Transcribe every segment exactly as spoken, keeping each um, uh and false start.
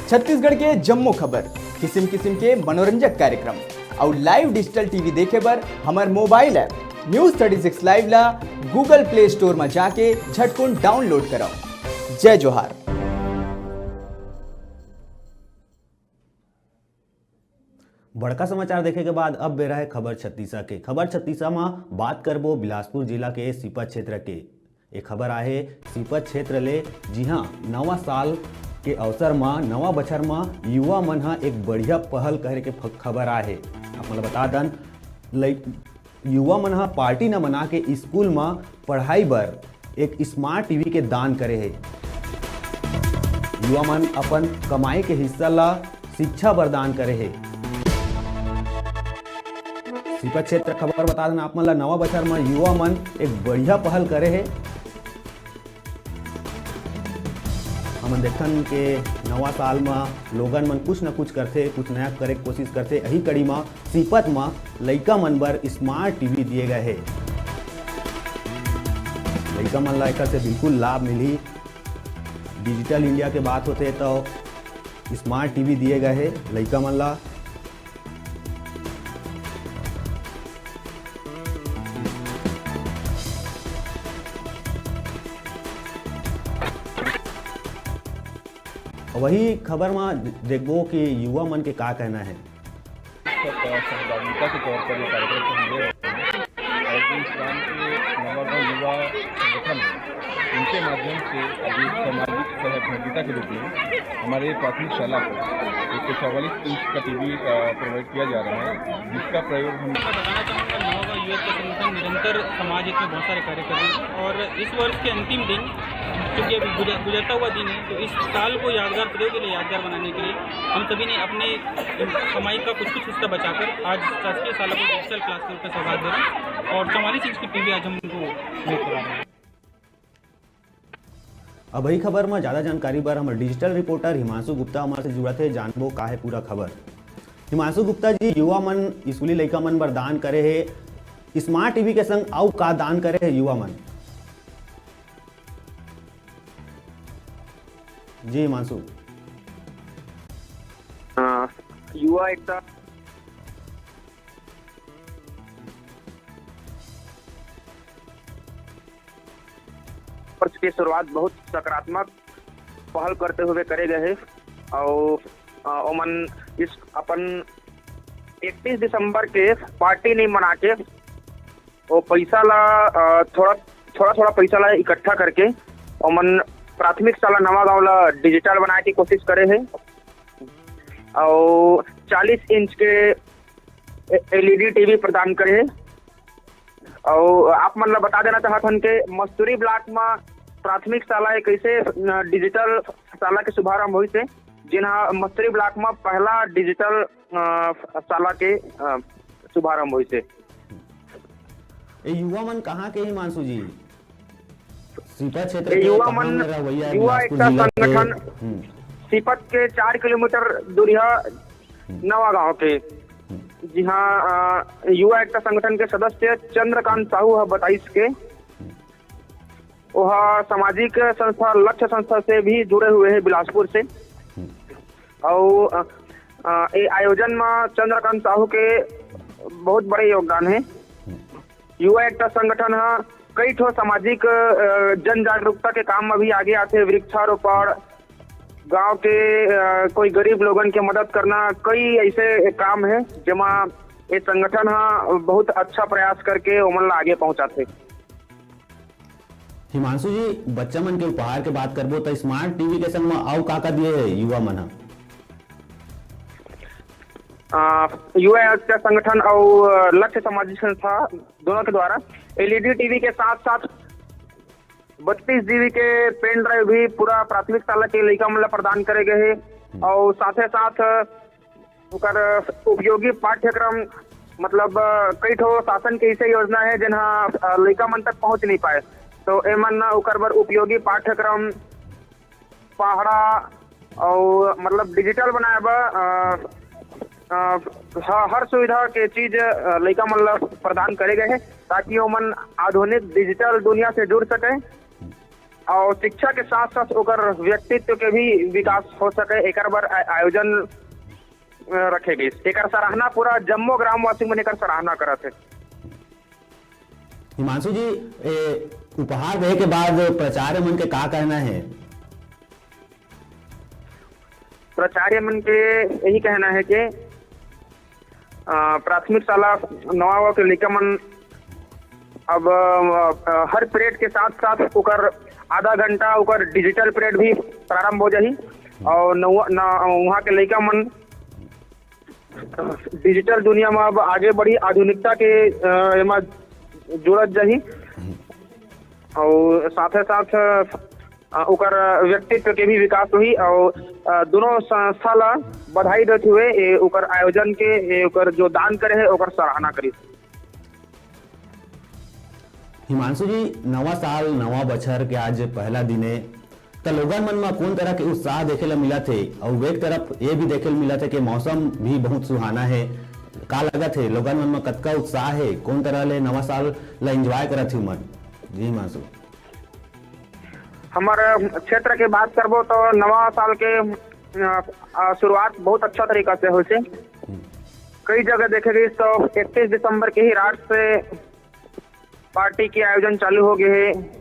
छत्तीसगढ़ के जम्मो खबर, किसिम किसिम के मनोरंजक कार्यक्रम अउ live digital T V देखे बर हमर mobile app News thirty six Live ला Google Play Store म जाके झटकुन download करव। जय जोहार। बड़का समाचार देखे के बाद अब बेरा है खबर छत्तीसा के। खबर छत्तीसा म बात करबो बिलासपुर जिला के सीपत क्षेत्र के। ये खबर आहे सीपत क्षेत्र ले, जिहां नवा साल के अवसर म, नवा बछर म युवा मन ह एक बढ़िया पहल करे के फ-, खबर आहे। आप मन ल बता दन, लइ-, युवा मन ह पार्टी न मना के स्कूल म पढ़ाई बर एक smart T V के दान करे हे। युवा मन अपन कमाई के हिस्सा ला शिक्षा बर दान करे हे। सीपत क्षेत्र खबर बता देना आप मन ला, नवा बछर म युवा मन एक बढ़िया पहल करे हे। हमन देखथन के नवा साल म लोगन मन कुछ न कुछ करथे, कुछ नया करे के कोशिश करथे। यही कड़ी म सीपत म लइका मन बर smart T V दिए गए हे। लइका मन ला एकर से बिल्कुल लाभ मिलही। Digital India के बात होथे तो smart T V दिए गए हे लइका मन ला। वही खबर म देखबो कि युवा मन के का कहना है। सबका सहभागिता के तौर पर ये कार्यक्रम को हम ले रहे हैं और जो इस गांव के नवागांव युवा संगठन है, उनके माध्यम से अभी सामाजिक सहभागिता के रूप में हमारे प्राथमिक शाला को एक सौ चौवालीस इंच का टीवी प्रोवाइड किया जा रहा है, जिसका प्रयोग हम बताना चाहूँगा, नवागांव युवा संगठन निरंतर समाज हित में बहुत सारे कार्य कर रहे हैं और इस वर्ष के अंतिम दिन, क्योंकि अभी गुजर-, गुजरता हुआ दिन है, तो इस साल को यादगार, प्रयोग के लिए यादगार बनाने के लिए हम सभी ने अपने कमाई का कुछ कुछ हिस्सा बचाकर आज शासकीय शाला को डिजिटल क्लासरूम का सौगात दे रहे हैं और चवालीस इंच की टीवी आज हम उनको भेंट करा रहे हैं। अब यही खबर में ज्यादा जानकारी बर हमर डिजिटल रिपोर्टर हिमांशु गुप्ता हमारे से जुड़त हे, जानबो का है पूरा खबर। हिमांशु गुप्ता जी, युवा मन, स्कूली लइका मन बर दान करे हे, स्मार्ट टीवी के संग अउ का दान करे हे युवा मन? जी हिमांशु। हाँ, युवा एकता वर्ष के शुरुआत बहुत सकारात्मक पहल करते हुए करे गए हे। और अ, ओमन इस अपन इकतीस दिसंबर के पार्टी नहीं मना के वो पैसा ला, अ, थोड़ा थोड़ा थोड़ा पैसा ला इकट्ठा करके ओमन प्राथमिक शाला नवा गांव ला डिजिटल बनाए की कोशिश करे हे और चालीस इंच के एलईडी टीवी प्रदान करे हे। और आप मन ला बता देना चाहत हन के मस्तूरी ब्लॉक में प्राथमिक शाला एक ऐसे, अ, डिजिटल शाला के शुभारंभ होइस हे, जिन्हा मस्तूरी ब्लॉक में पहला डिजिटल, अ, शाला के, अ, शुभारंभ होइस हे। ए युवा मन कहाँ के हिमांशु जी? सीपत क्षेत्र ये के युवा कहाँ मन, में रहवैया है युवा बिलासपुर एकता जिला के? संगठन हम्म। सीपत के चार किलोमीटर दूरिया हम्म। नवा गांव के, हम्म। जी हाँ, अ, युवा एकता संगठन के सदस्य चंद्रकांत साहू ह बताइस के ओह सामाजिक संस्था, लक्ष्य संस्था से भी जुड़े हुए हैं बिलासपुर से। हम्म। और, अ, अ, ए आयोजन में चंद्रकांत साहू के बहुत बड़े योगदान है। हम्म। युवा एकता संगठन ह कई ठो सामाजिक, अ, जन जागरूकता के काम में भी आगे आथे, वृक्षारोपण, गांव के, अ, कोई गरीब लोगन के मदद करना, कई ऐसे काम है जेमा ये संगठन ह बहुत अच्छा प्रयास करके ओमन ला आगे पहुंचाथे। हिमांशु जी, बच्चा मन के उपहार के बात करबो त स्मार्ट टीवी के संग म अउ का का दिए हे युवा मन ह? अ, युवा एकता संगठन अउ लक्ष्य सामाजिक संस्था दोनों के द्वारा एलईडी टीवी के साथ साथ बत्तीस जीबी के पेन ड्राइव भी पूरा प्राथमिक शाला के लइका मन ला प्रदान करे गए हे। हम्म। और साथे साथ ओकर उपयोगी पाठ्यक्रम, मतलब, अ, कई ठो शासन के ऐसे योजना है जेन ह, अ, लइका मन तक पहुंच नहीं पाए, तो एमन ओकर बर उपयोगी पाठ्यक्रम, पहाड़ा और, मतलब, डिजिटल बनाए बर, अ, अ, ह-, हर सुविधा के चीज, अ, लइका मन ला प्रदान करे गए हे, ताकि ओमन आधुनिक डिजिटल दुनिया से जुड़ सके। और शिक्षा के साथ साथ ओकर व्यक्तित्व के भी विकास हो सके, एकर बर आ-, आयोजन अ, रखे गइस। एकर सराहना पूरा जम्मो ग्रामवासी मन एकर सराहना करत हे। हिमांशु जी, ए, उपहार देहे के बाद प्राचार्य मन के का कहना हे? प्राचार्य मन के यही कहना हे कि, अ, प्राथमिक शाला नवा के लइका मन अब, अ, हर पीरियड के साथ साथ ओकर आधा घंटा ओकर डिजिटल पीरियड भी प्रारंभ हो जाही। और नवा, न, वहाँ के लइका मन डिजिटल दुनिया में अब आगे बढ़ी, आधुनिकता के, अ, एमा जुड़त जाही। और साथे साथ, अ, ओकर व्यक्तित्व के भी विकास होही। और, अ, दोनों संस्था ला बधाई देते हुए ए, ओकर आयोजन के, ए, ओकर जो दान करे हे, ओकर सराहना करी। हिमांशु जी, नवा साल, नवा बछर के आज पहला दिन हे, त लोगन मन म कोन तरह के उत्साह देखे ल मिलत हे? अउ एक तरफ ये भी देखे ल मिलत हे कि मौसम भी बहुत सुहाना हे। का लगत हे, लोगन मन म कतका उत्साह हे? कोन तरह ले नवा साल ल एंजॉय करत हे उमन? जी हिमांशु। हमर क्षेत्र के बात करबो तो नवा साल के, अ, अ, शुरुआत बहुत अच्छा तरीका से होइसे। कई जगह देखे गई तो इकतीस दिसंबर के ही रात से पार्टी के आयोजन चालू हो गए हे।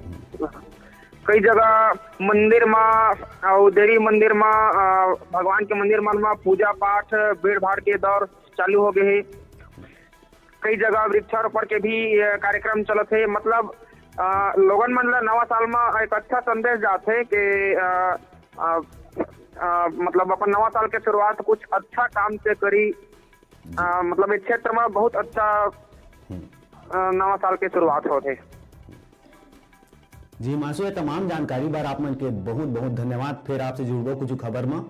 कई जगह मंदिर मा अउ देवी मंदिर मा, अ, भगवान के मंदिर मन मा पूजा पाठ, भीड़ भाड़ के दौर चालू हो गए हे। कई जगह वृक्षारोपण के भी, अ, कार्यक्रम चलत हे। मतलब, अ, लोगन मन ला नवा साल मा एक अच्छा संदेश जात हे कि, अ, अ, अ, मतलब अपन नवा साल के शुरुआत कुछ अच्छा काम से करी। अ, मतलब इस क्षेत्र में बहुत अच्छा, अ, नवा साल के शुरुआत होत हे। जी हिमांशु, ये तमाम जानकारी बर आप मन के बहुत बहुत धन्यवाद। फिर आपसे जुड़बो कुछ खबर में।